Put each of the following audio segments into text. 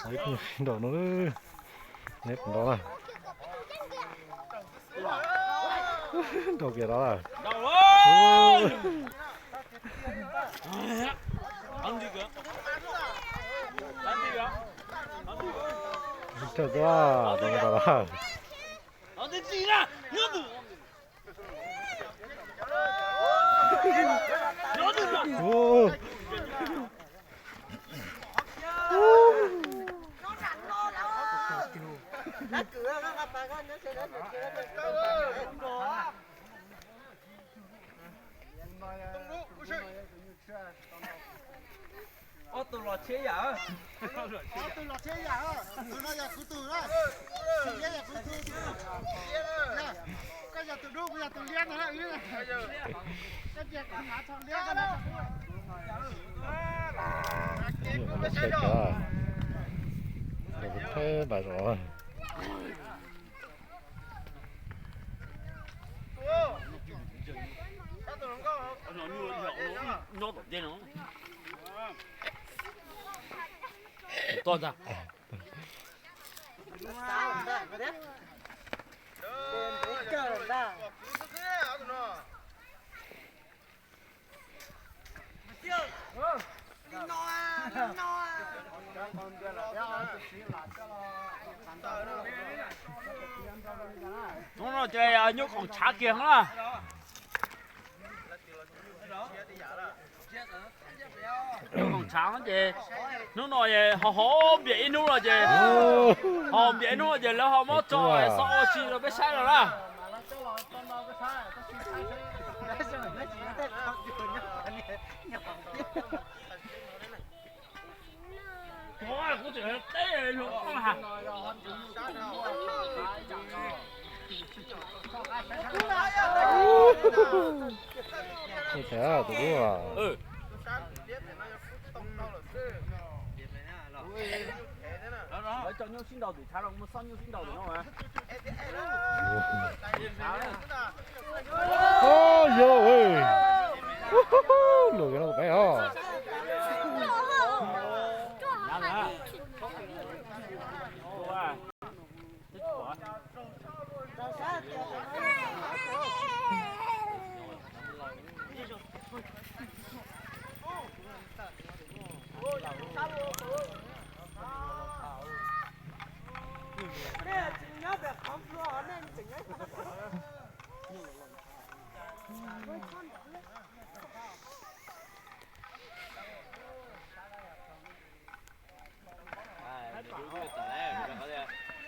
Ib tug sib nraus no, neb nraus na. Nraus kiag no lawm. Thawj tuaj, nraus nraus lawm. Ob tug los tshiab yam, ob tug los tshiab yam, tus no yog kuv tus na, tus liab yog kuv tus, koj yog tus dub kuv yog tus liab ntag na. Koj cia kuv hnav txog liab koj hnav txog dub. Toj ntag. Hnub no ces nyuj koom tshav kiag na. Nyuj koom tshav no ces hnub no ho ho npias ib hnub no ces, ho npias ib hnub no ces lawv ho muab tso xov ua si rau peb saib no na. Tus dub. Lawv coj nyuj sib nraus tim tshav no, muaj xob nyuj sib nraus tim no. Yog luag no peb os.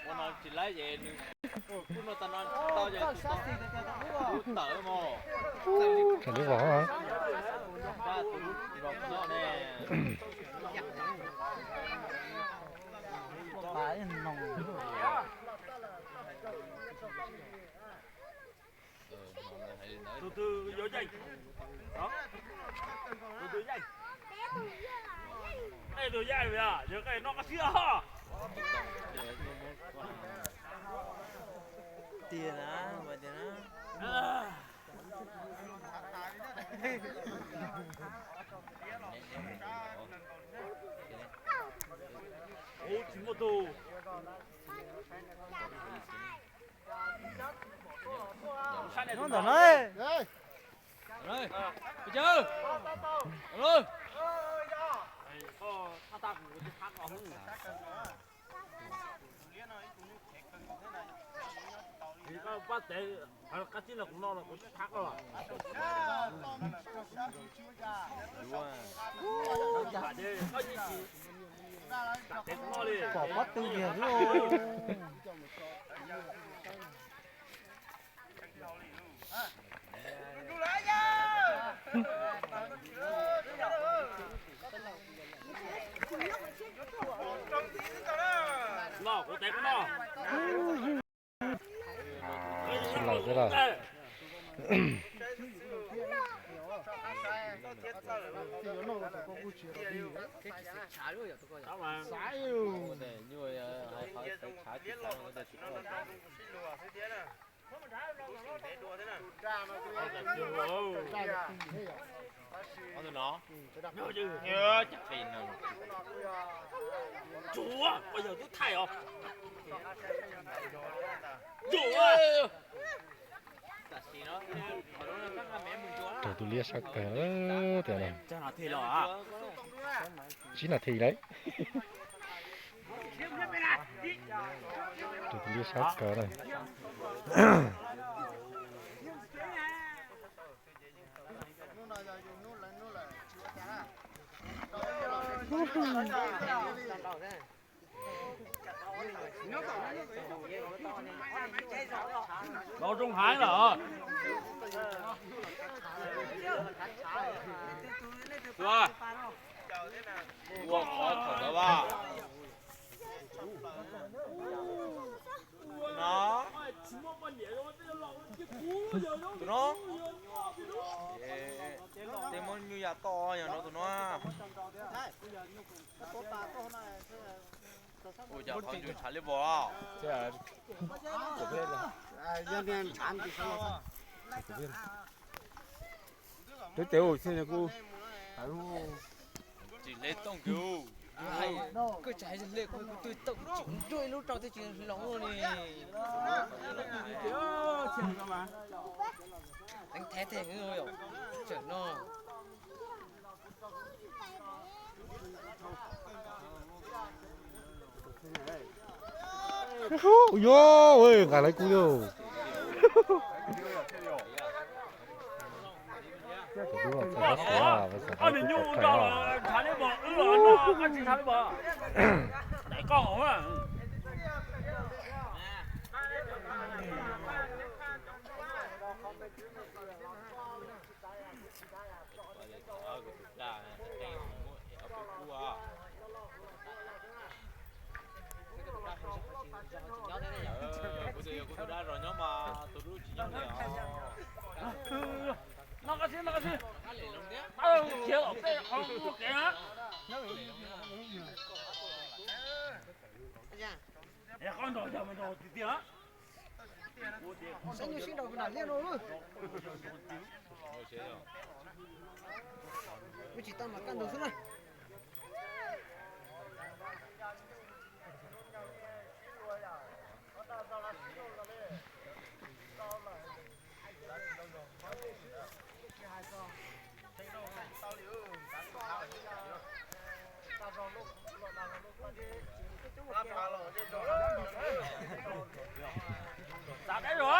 Ua no tsis laib ces nws kuj no tag no tsis tau ces tawm mus. Thaum lub vog. Tus twg yuav yeej? Tus twg yeej? Ej, tus yeej yog koj noj koj siab os. Tiag na, tiag na. Ub, tsis muaj tus. Nyob ntawm no. Pab tev qab tsib no kuv no los kuv thab koj. Pom pob tw tiag. Los kuv tev koj no. Sib laws xwb lawm. Rau tus liab sab kawg tias no. Tsib nas this lawm. Rau tus liab sab kawg na. Los zoo heev lawm. Ua qhov thaum ntawd as. No. Tus no. Tej muab nyuj yam toj yog no tus no. Ua cas qhov ncus ntshav liab vog. Twb tes ua xwb kuv tsis hle tooj kiag. Koj tsis hais hle kuv twb tooj tsis nruj ib lub rau twb tsis los ua li. Teev thev tej tsam no. Ua yuav, nqa lawv kuj yog. Ob niag nyuj ua nroj los ntshav liab vog, wb los noj koj tsis ntshav liab vog. Daim koj. Kuv tus dab zos nyob mas tus dub tsis nyob li os. No koj siab, no koj siab. Khiav los peb qhov muaj kev na. Qhov nrog yog mas nrog tiag tiag. Saib nyuj sib nraus nram liaj no. Wb tsis tau mas kaj ntug xwb na. Txav deb zaug,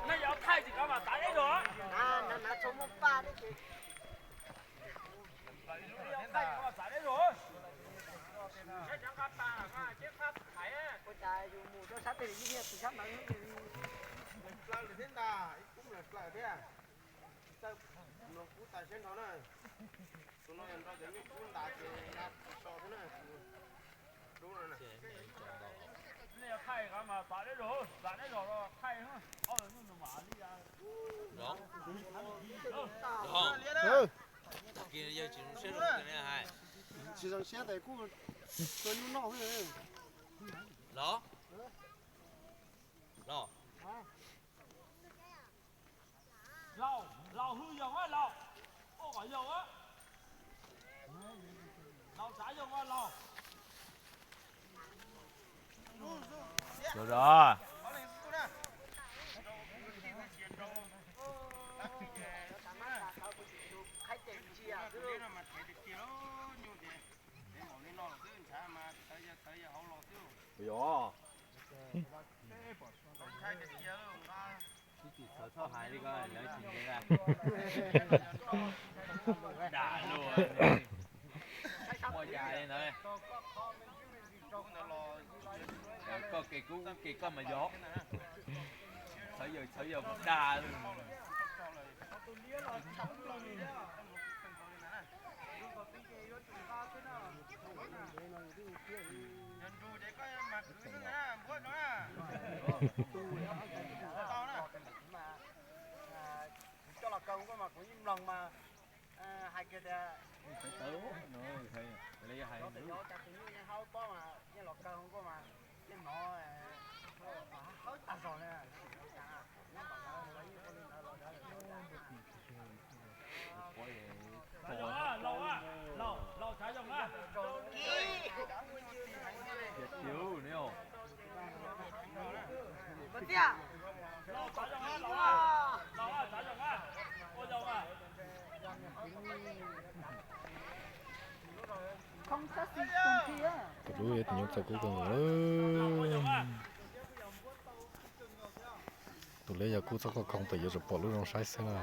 nej yuav thaij tsis tau mas txav deb zaug. Txav deb zaug. Ua cas yus mus rau sab pem ib niag tus sab ntawd. Plaws lawm thiab ntag, ib kub lawm plaws thiab. Tsis txawj mloog kub tas siab nrho na. Tus no yog nrog cov nyuj kub ntas ces ya tsis so thiab na. Dub no na. Nej yuav thaij mas txav deb zaug, txav deb zaug los thaij ob tug nyuj nws mam li. Tsis zoo siab ntawm kuj tua nyuj noj xwb. Los, los. Laus, laus hwj yog a laus, ua kom yog a. Laus tsav yog a laus. Laus zog. Yog. Twb tsis txhob hais li ko lawv tsis ntev na. Dag luaj. Muaj yam li ntawd. Koj kev kub kev koj mas yog. Txhawv yawg txhawv yawg dag. Coj los kaw koj mas kuv yeej mloog mas hais kiag tias, cov tus nyuj yeej hab pob mas yeej los kaw koj mas yeej hnov. Tus dub tim nyob txawj kub kawg nkaus. Tus liab yog kub txoj koj khoo pem yuav tsum pom lub zoo saib xwb na.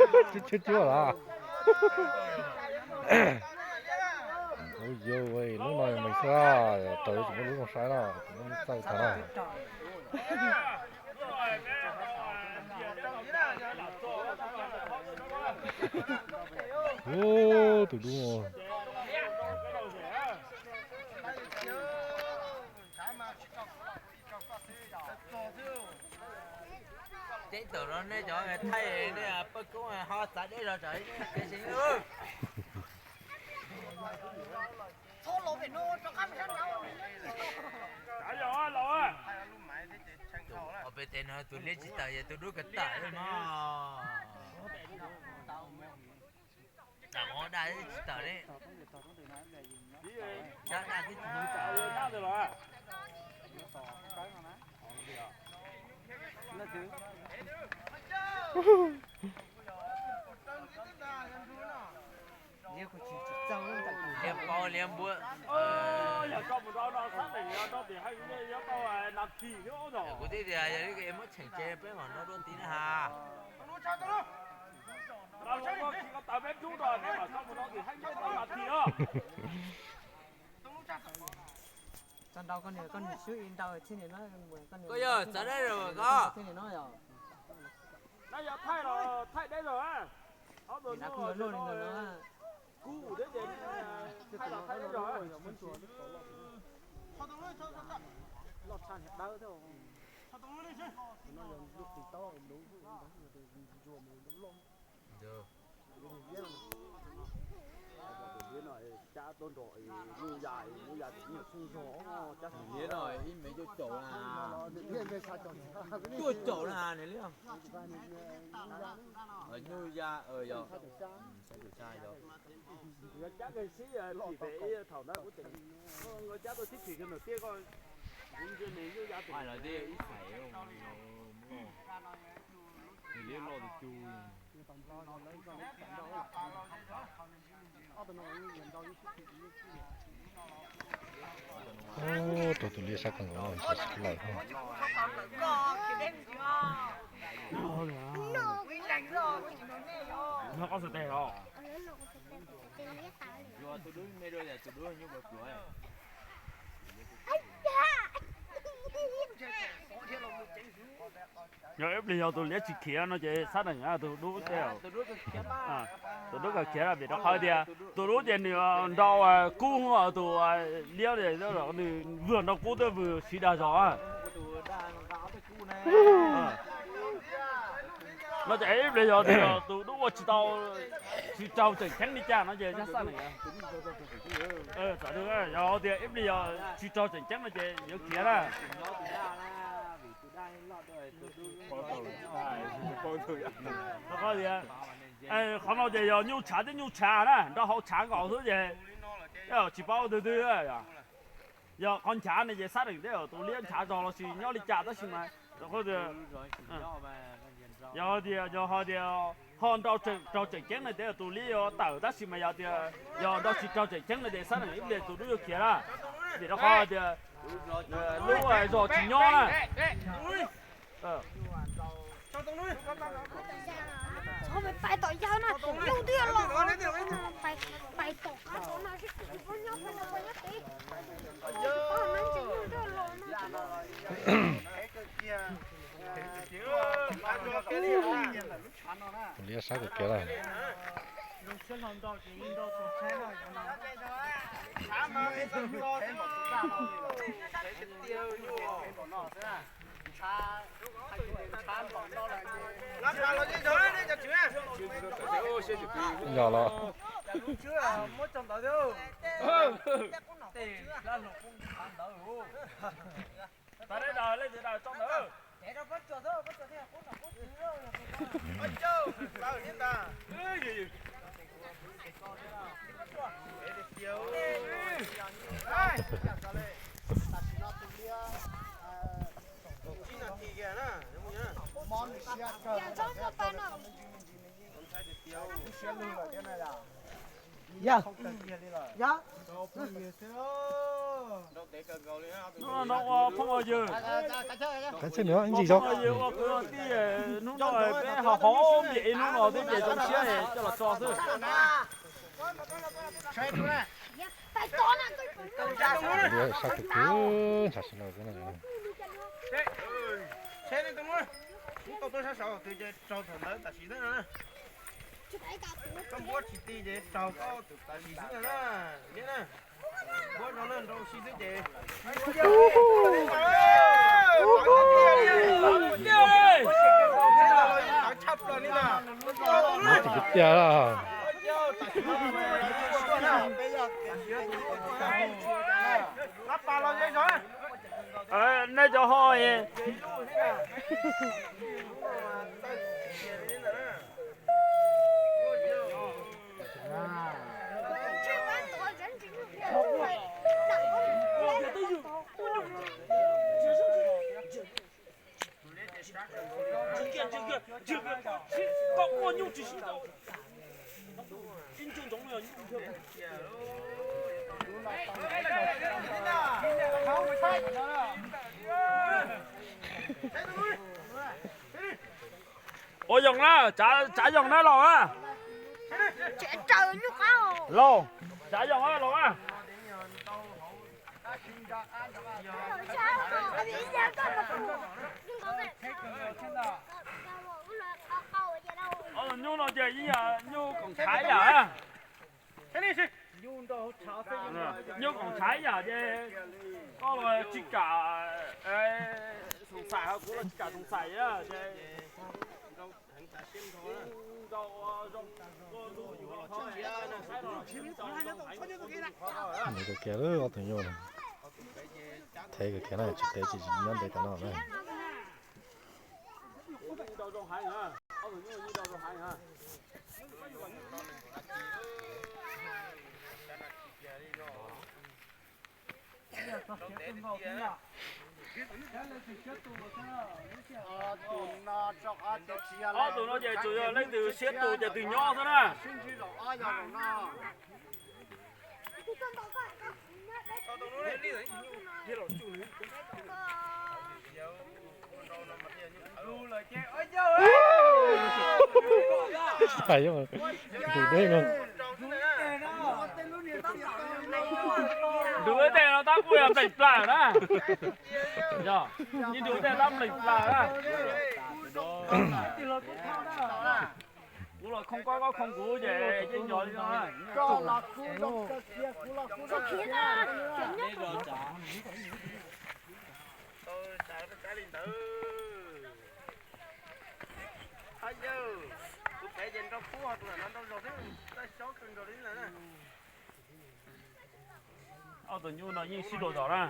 Cuab cuab cuab las. Ua yog lub no yog nws xwb, raws yuav tsum muaj lub zoo saib na, tus no txawj tag na. Ub, tus dub no. Ceeb toom no nej cov thaij nej pawg koob ho txav deb zog tsam kev seev. Pem tes no tus liab tsis tawm, yog tus dub kawg tawm li no. Daj tsis tawm li. Daj daj twb tsis mus tawm. Liab paub liab npuab. Yog koj mus rau no sab teem rau tim haj nyob tau nas this thiab os. Kuv twb tias yog li muab cheem ces peb mam nrog dua tid na has. Tsis ko taw peb rub rau peb mam sab mus rau tim haj nyob tau nas this os. Koj yog txawv dab zaug koj. Nab yog thaij los thaij deb zaug. Ob tug nyuj kub thiab ces thaij los thaij deb zaug. Liab no ib me cuaj caum na, cuaj caum na nws liab. Nyuj ya yog, yog cab kawg sib tim pem ib thaum ntawd kuv tseem nkawd cab tau tib phim kawg nws tiab koj, kuv ntsia nws nyuj ya tim ib xais. Liab loj tus cug. Ub, rau tus liab sab kawg nkaus los ntshe tsis lawm. Nyob qab xwb teg os. Yog ib pliag yog tus liab tsis khiav no ces sab deem tus dub tej. Tus dub kawg khiav vim rau qhov tias tus dub ces nws nrau kub, tus liab nws vwg nrau kub twb vwg siv dag zog. No ces ib pliag yog tias tus dub ua tsis tau, tsis raug tseem ceeb li cas no ces sab deem. Yog tias ib pliag yog tsis raug tseem ceeb no ces yuav khiav na. Qhov no ces yog nyuj tshav thiab nyuj tshav na, nrau hauv tshav nkaus xwb ces tsis paub twg twg. Yog qhov nchav ne ces sab deem tej tus liab nchav zog los sis nyob li cas tab sis mas yog tias, yog hais tias ho nrau raug tseem ceeb no ces tus liab yuav tawm tab sis mas yog tias yog nrau tsis raug tseem ceeb no ces sab deem ib pliag tus dub yuav khiav na. Vim rau qhov tias lub zos tsis nyob na. Pais tom yawg na, yug twb los, pais tom qab tom no, nyob pais no pais nyob tid, pais no ntses yug twb los no. Liab sab kawg kiag lawm. Yog los. Yog. Hnub no ua phooj ua ywg, phooj ua ywg ua kwv ua tij, hnub no peb ho hov npias ib hnub no twb ces zoo siab coj los tso xwb. Sab kawg kawg, ntshav sawv daws xwb na. Koj npuab tsis ti ces raug koj tus tav sis xwb na. Npuab zoo na, nrau si xwb ces. Tshaj plaws li na. Muab tsis tiag. Nej cov ho. Ua yoos na, tsav yoos na los na. Los, tsav yoos na los na. Ob tug nyuj no ces ib yam nyuj koom tshav ib yam. Nyuj koom tshav ib yam ces koj los tsis kam xoom xais, kuv los tsis kam xoom xais ces Ntev kawg kiag lawm ob tug nyuj no. Ntev kawg kiag na, tsis ntev ces tsis nyob ntev tom no na. Ob tug no ces tsuas yog leej twg siab tus ces tus nyob xwb na. Tus deb no. Tus deb tej no tab kuj yog npleem plas na. Yog, ib tus tej tab npleem plas na. Kuv los khoo koj, koj khoo kuv ces yeej yog li no. Hab yawg, kuv pem ces nrau pub ho tus ntawm no nrau zog thiab, txawj xyob kawg nkaus li lawm na. Ob tug nyuj no yeej sib dua zog na.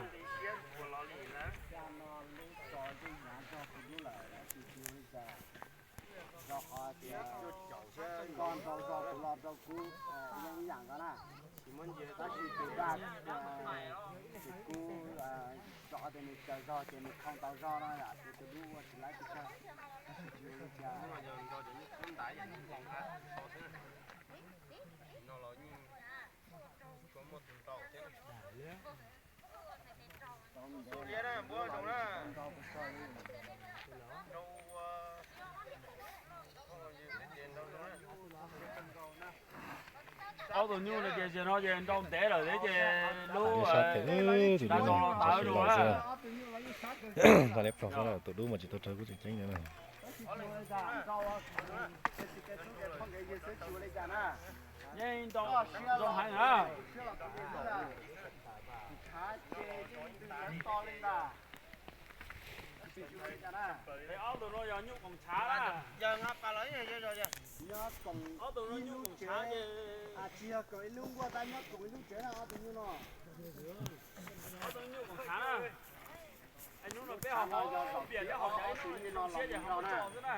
Rau qhov tias koj nrau zog kuv los rau kuv, yeej ib yam nkaus na. Tab sis tus daj, tus kub, rau qhov tias nws tsaws zog ces nws khoo tau zog no yom, ces tus dub ua tsis laib pes tsawg. Tab sis tsis ua li cas. Xub liab na, npuab zoo na. Nrau, nrau, Ob tug nyuj no ces zaum no ces nrau ntev lawm thiab ces lub sab tes tus dub no tawv rau lawm xwb. Nqa liab pog xwb na, tus dub mas tsis tau raug kub tseem ceeb no na. Yeej nrau zoo heev na. Ob tug no yog nyuj koom tshav na. Ob tug no nyuj koom tshav ces ob tug nyuj koom tshav na. Hnub no peb ho haus piam thiab haus cawv ib hnub zoo siab ces ho mus tso xwb na.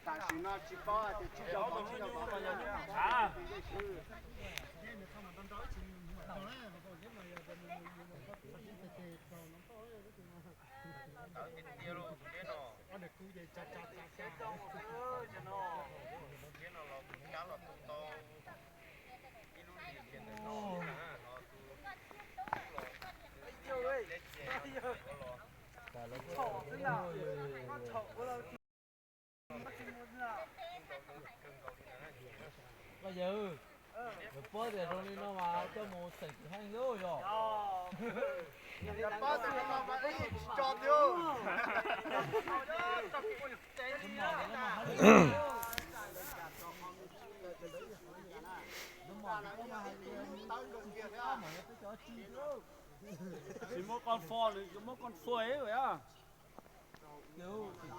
Tam sim no tsis paub tias tsib caug ob tug nyuj no yog nyuj koom tshav. Koj yawg, yog paub tias zoo li no mas coj mus xeem kwv heej lub yog. Tsis muaj qoj fo, nws muaj qoj fo a. Ntawm tsis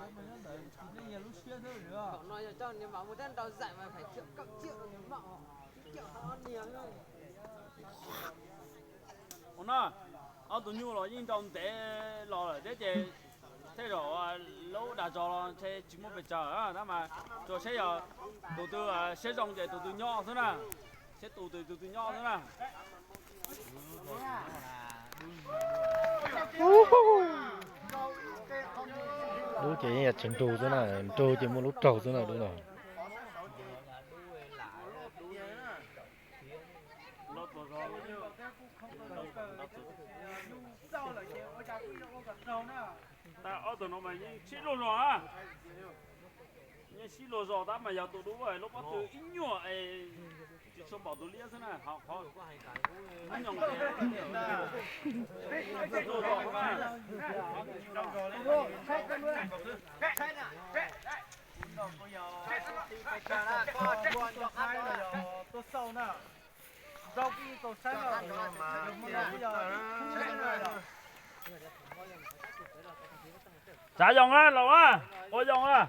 nej yog lub siab xwb. Thaum no yog coj niag mam mus thiab nrau zaim mas phải triệu cộng triệu rau niag mom, triệu tau ob niag. Ua no, ob tug nyuj los yeej nrau ntev los lawm thiab ces tej zaum lub dag zog los ntshe tsis muaj pes tsawg tab mas tsuas saib yog tus twg siab zoo ces tus twg nyob xwb na. Saib tus twg tus twg nyob xwb na. Dub ces yeej yog tsis nrug xwb na, nrug ces muaj lub raug xwb na dub no. Tab ob tug no mas yeej sib luag zog na. Yeej sib luag zog tab mas yog tus dub lub pob tw ib nyuag es tsis tshua pom tus liab xwb na. Qhov hnub nyoog sib luag zog na. Tsav zoo na laus a, ua zoo a.